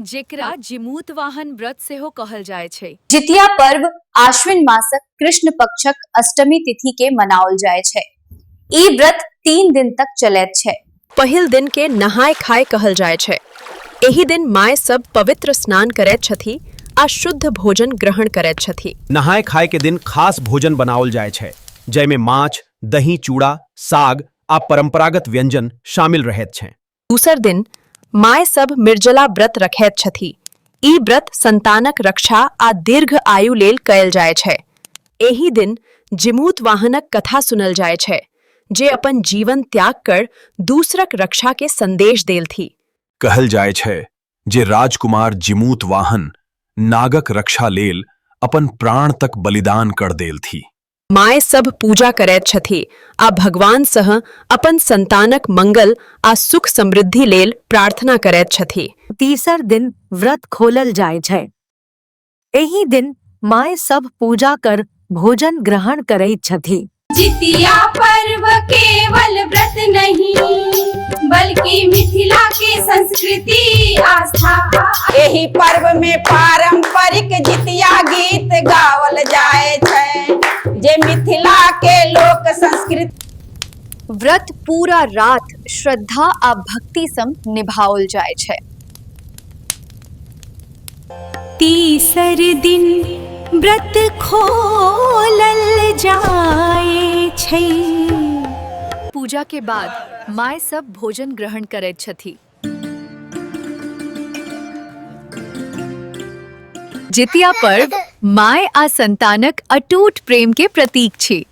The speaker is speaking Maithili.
जेकरा जिमूतवाहन व्रत सेहो कहल जाइ छै। जितिया पर्व आश्विन मासक कृष्ण पक्षक अष्टमी तिथि के मनाओल जाइ छै। ई व्रत 3 दिन तक चलैत छै। पहिल दिन के नहाय खाय कहल जाइ छै। एहि दिन माय सब पवित्र स्नान करैत छथि आ शुद्ध भोजन ग्रहण करैत छथि। नहाय खाय के दिन खास भोजन बनाओल जाइ छै, जाहिमे माछ, दही, चूड़ा, साग आ परंपरागत व्यंजन शामिल रहैत छै। दूसर दिन माय सब निर्जला व्रत रखैत छथि। ई व्रत संतानक रक्षा आ दीर्घ आयु लेल कयल जाइ छै। एहि दिन जिमूत वाहनक कथा सुनल जाइ छै, जे अपन जीवन त्याग कर दूसरक रक्षा के संदेश देलथि। कहल जाइ छै जे राजकुमार जिमूत वाहन नागक रक्षा लेल अपन प्राण तक बलिदान कर देलथि। माय सब पूजा करैत छथि आ भगवान सँ अपन संतानक मंगल आ सुख समृद्धि लेल प्रार्थना करैत छथि। तीसर दिन व्रत खोलल जाइ छै। एहि दिन माय सब पूजा कर भोजन ग्रहण करैत छथि। जितिया पर्व केवल व्रत नहीं, बल्कि मिथिला के संस्कृति, आस्था। एहि पर्व में पारंपरिक जितिया गीत गावल जाय छै, जे मिथिला के लोक संस्कृति। व्रत पूरा रात श्रद्धा आ भक्ति संग निभाओल जाइ छै। तीसर दिन व्रत खोलल जाय छै। पूजा के बाद माय सब भोजन ग्रहण करैत छथि। जितिया पर्व माय आ संतानक अटूट प्रेम के प्रतीक छी।